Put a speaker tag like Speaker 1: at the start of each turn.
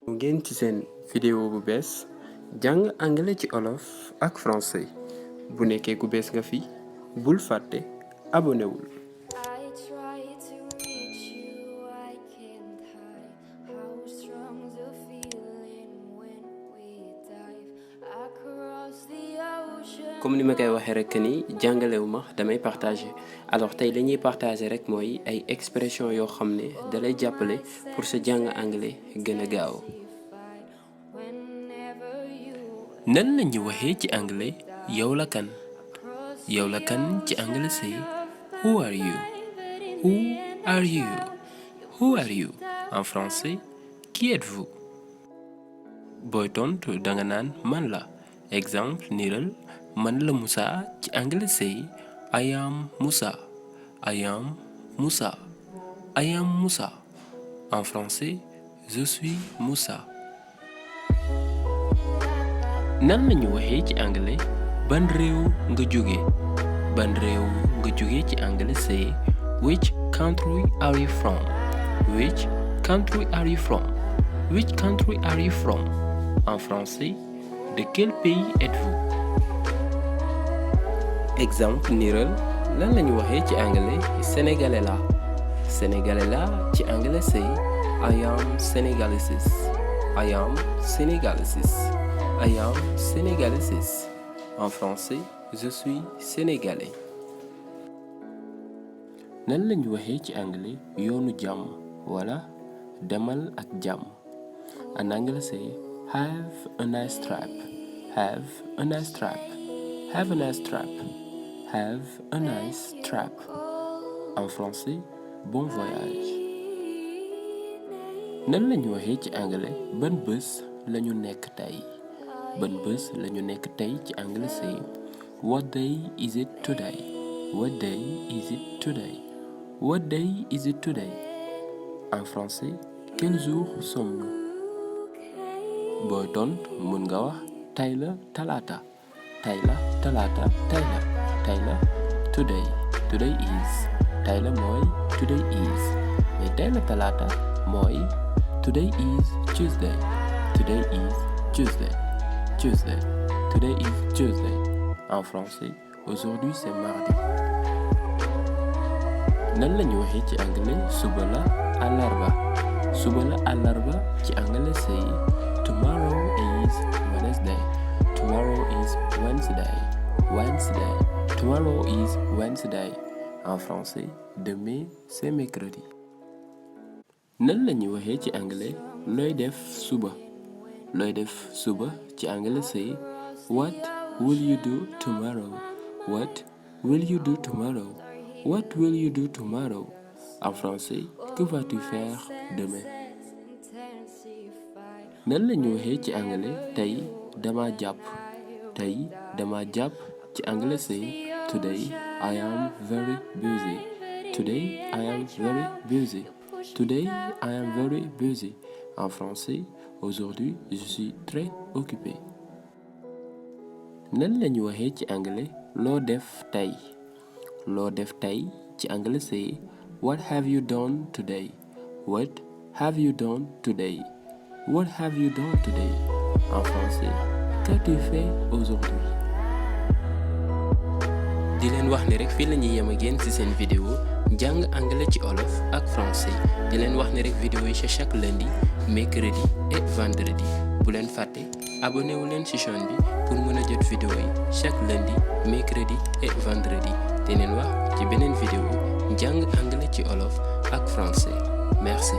Speaker 1: ngeen ci seen vidéo bu bees jàng anglais ci olof ak français bu nekkee ku bees nga fi bul fàtte abonné wul. comme ni ma koy waxee rek ni jàngalewu ma damay partager alors tey lañuy partager rek mooy ay expression yoo xam ne dalay jàppale pour sa jàng anglais gën a gaaw. nan la ñu waxee ci anglais yow la kan yow la kan ci anglais c'est who are you who are you who are you en français qui êtes-vous. booy tontu danga naan man la exemple niral man la Moussa ci anglais c'est I am Moussa I am Moussa I am Moussa en français je suis Moussa. nan lañu waxee ci anglais ban réew nga jóge ban réew nga jóge ci anglais c'est which country are you from which country are you from which country are you from en français de quel pays êtes-vous. exemple niral lan lañu waxee ci anglais sénégalais la sénégalais la ci anglais c'est I am sénégalisis I am sénégalisis I am sénégalisis en français je suis sénégalais. nan lañu waxee ci anglais yoonu jàmm wala demal ak jàmm en anglais c'est have a nice trip have a nice trip have a nice trip have a nice trip en français bon voyage. nan lañu waxee ci anglais ban bés lañu nekk tey ban bés lañu nekk tey ci anglais c'est what day is it today what day is it today what day is it today en français quel jour sommes-nous. booy tontu mën nga wax tey la talaata tey la talaata tey la tey la today today is tey la mooy today is mais tey la talaata mooy today is Tuesday today is Tuesday Tuesday today is Tuesday en français aujourd'hui c'est mardi. nan lañu waxee ci anglais suba la àllarba suba la àllarba ci anglais c'est tomorrow is Wednesday tomorrow is Wednesday Wednesday tomorrow is Wednesday en français demain c'est mercredi. nan lañu waxee ci anglais looy def suba looy def suba ci anglais c'est what will you do tomorrow what will you do tomorrow what will you do tomorrow en français que vas-tu faire demain. nan lañu waxee ci anglais tey dama jàpp tey dama jàpp ci anglais c'est today I am very busy today I am very busy today I am very busy en français aujourd'hui je suis très occupé. nan lañu waxee ci anglais loo def tey loo def tey ci anglais c'est what have you done today what have you done today what have you done today en français qu'as-tu fait aujourd'hui. di leen wax ne rek fii la ñuy yem ak yéen ci seen vidéo jàng anglais ci olof ak français di leen wax ne rek vidéo yi c'est chaque lundi mercredi et vendredi bu leen fàtte abonné wu leen ci chaîne bi pour mën a jot vidéo yi chaque lundi mercredi et vendredi di leen wax ci beneen vidéo jàng anglais ci olof ak français merci.